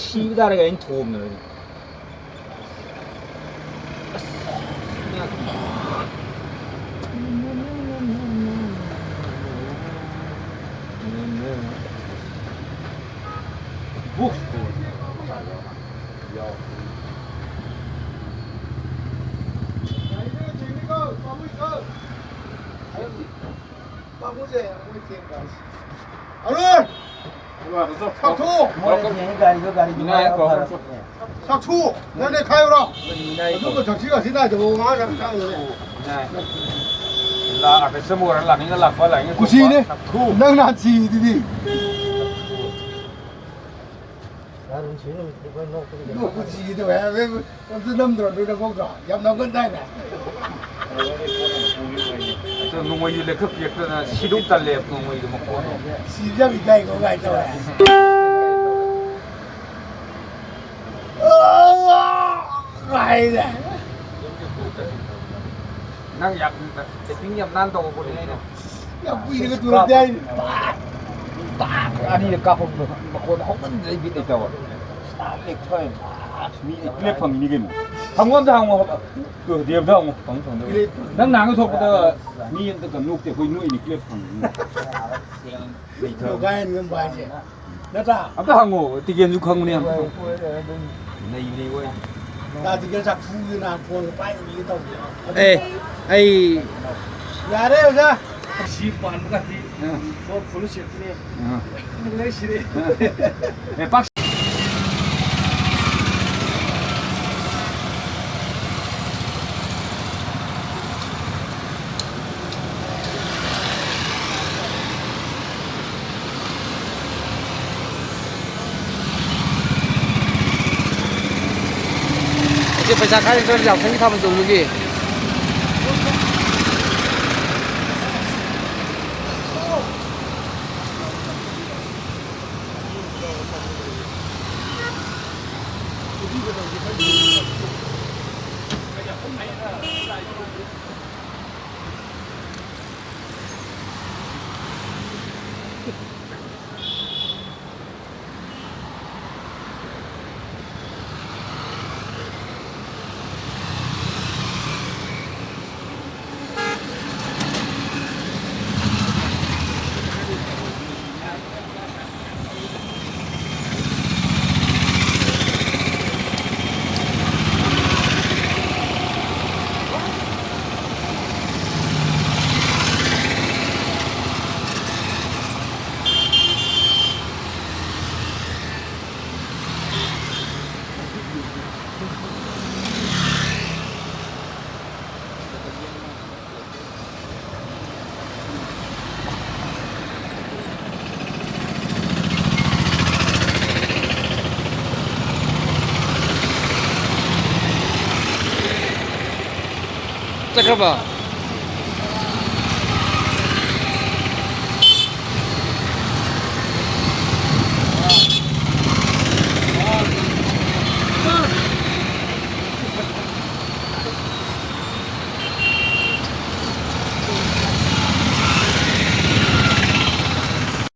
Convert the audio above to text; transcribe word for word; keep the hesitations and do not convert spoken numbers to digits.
ꯁꯤꯕ ꯇꯥꯔꯦ ꯒꯥꯔꯤꯅ ꯊꯣꯝꯗꯅ꯫ ꯑꯁ꯫ ꯑꯔꯨꯟ! ꯁꯛꯊꯨ! ꯃꯣꯏꯅ ꯊꯦꯡꯉꯤ ꯒꯥꯔꯤꯗꯣ, ꯒꯥꯔꯤꯗꯣ ꯃꯤꯅꯥꯏ ꯃꯥ ꯀꯧ꯫ ꯐꯔꯛꯄꯅꯦ꯫ ꯁꯛꯊꯨ! ꯅꯪꯅꯦ ꯈꯥꯏꯌꯨꯔꯣ? ꯃꯤꯅꯥꯏ ꯑꯗꯨꯒ ꯀꯧ꯫ ꯊꯛꯁꯤ ꯈꯥꯁꯤ ꯅꯥꯏꯗꯕ ꯋꯥ ꯉꯥꯡꯒꯅꯨ꯫ ꯃꯤꯅꯥꯏ꯫ ꯂꯥꯛꯑꯒ ꯆꯠꯂꯨꯔ ꯂꯥꯛꯅꯤꯡꯉ ꯂꯥꯛꯄ, ꯂꯥꯛꯅꯤꯡꯉ ꯀꯨꯁꯤꯅꯦ꯫ ꯆꯠꯄ꯫ ꯁꯛꯊꯨ! ꯅꯪ ꯅꯍꯥꯟ ꯁꯤꯗꯨꯗꯤ꯫ ꯅꯣꯛꯄ ꯁꯤꯒꯦ ꯇꯧꯋꯦ ꯍꯥꯏꯕ꯫ ꯑꯝꯇ ꯅꯝꯗ꯭ꯔꯣ, ꯅꯣꯏ ꯅꯀꯣꯛꯇꯣ? ꯌꯥꯝ ꯅꯝꯒꯟꯗꯥꯏꯅꯦ? ꯑꯗꯣ ꯅꯣꯡꯃꯩꯗꯤ ꯂꯩꯈꯠ ꯄꯤꯔꯛꯇꯅ ꯁꯤꯗꯧ ꯇꯜꯂꯦ, ꯅꯣꯡꯃꯩꯗꯣ ꯃꯈꯣꯟꯗꯣ꯫ ꯁꯤꯕ ꯌꯥꯝ ꯏꯀꯥꯏꯀꯣ ꯀꯥꯏ ꯇꯧꯔꯦ꯫ ꯍꯥꯏꯔꯦ꯫ ꯅꯪ ꯌꯥꯝ, acting ꯌꯥꯝ ꯅꯥꯟ ꯇꯧꯕꯅꯦ ꯑꯩꯅ꯫ ꯌꯥꯝ ꯀꯨꯏꯅꯒ ꯇꯨꯔꯝꯗꯦ ꯍꯥꯏꯅꯦ꯫ ꯇꯥꯛ! ꯇꯥꯛ! ꯑꯅꯤꯔꯛ ꯀꯥꯞꯄꯛꯄꯗꯣ ꯃꯈꯣꯟ ꯍꯧꯃꯟꯗꯅ ꯑꯩ ꯕꯤꯠ ꯂꯩꯇꯕ꯫ ꯇꯥꯛ! ꯂꯦꯛꯊꯣꯛꯑꯦ꯫ ꯃꯤ ꯄꯨꯂꯞ ꯐꯪꯉꯤꯅꯤ ꯀꯩꯅꯣ꯫ ꯍꯪꯉꯣ ꯑꯝꯇ ꯍꯪꯉꯣ꯫ ꯇꯨ, ꯗꯦꯕꯗ ꯍꯪꯉꯣ꯫ ꯐꯪ ꯐꯪꯗꯕ꯫ ꯅꯪ ꯅꯍꯥꯟꯒꯩ ꯊꯣꯛꯄꯗ ꯃꯤ ꯑꯝꯇ ꯀꯩꯅꯣ ꯅꯣꯛꯇꯦ꯫ ꯑꯩꯈꯣꯏ ꯅꯣꯛꯏꯅꯤ, ꯄꯨꯂꯞ ꯐꯪꯉꯤꯅꯤ꯫ ꯂꯩꯊꯣꯛꯑꯦ꯫ ꯅꯣꯡꯒꯥꯏꯍꯟ ꯉꯝꯕ ꯍꯥꯏꯁꯦ꯫ ꯅꯠꯇ꯭ꯔꯥ? ꯑꯝꯇ ꯍꯪꯉꯣ, ꯇꯤꯀꯦꯟꯁꯨ ꯈꯪꯕꯅꯦ, ꯑꯝꯇ ꯍꯪꯉꯣ꯫ ꯅꯩꯕꯅꯦ, ꯍꯣꯏ꯫ ꯇꯥ ꯇꯤꯀꯦꯟ ꯆꯥꯛꯐꯨꯁꯦ ꯅꯍꯥꯟ ꯐꯣꯟꯒ ꯄꯥꯏꯗꯕꯤꯒ ꯇꯧꯕꯅꯦ꯫ ꯑꯦ, ꯑꯩ ꯌꯥꯔꯦ, ꯑꯣꯖꯥ꯫ ꯁꯤ ꯄꯥꯟꯕ ꯀꯥꯇꯤ ꯑꯥ꯫ ꯁꯣ ꯐꯨꯜ ꯁꯦꯠꯇꯨꯅꯦ꯫ ꯑꯥ꯫ ꯂꯩꯁꯤꯔꯦ꯫ ꯑꯥ꯫ ꯑꯦ, ꯄꯥꯛ ꯑꯩꯁꯦ ꯄꯩꯁꯥ ꯈꯥꯏꯔꯛꯇ꯭ꯔꯗꯤ ꯌꯥꯎꯁꯪꯒꯤ ꯊꯥꯕꯜ ꯆꯣꯡꯕꯒꯤ꯫ ꯆꯠꯈ꯭ꯔꯕ?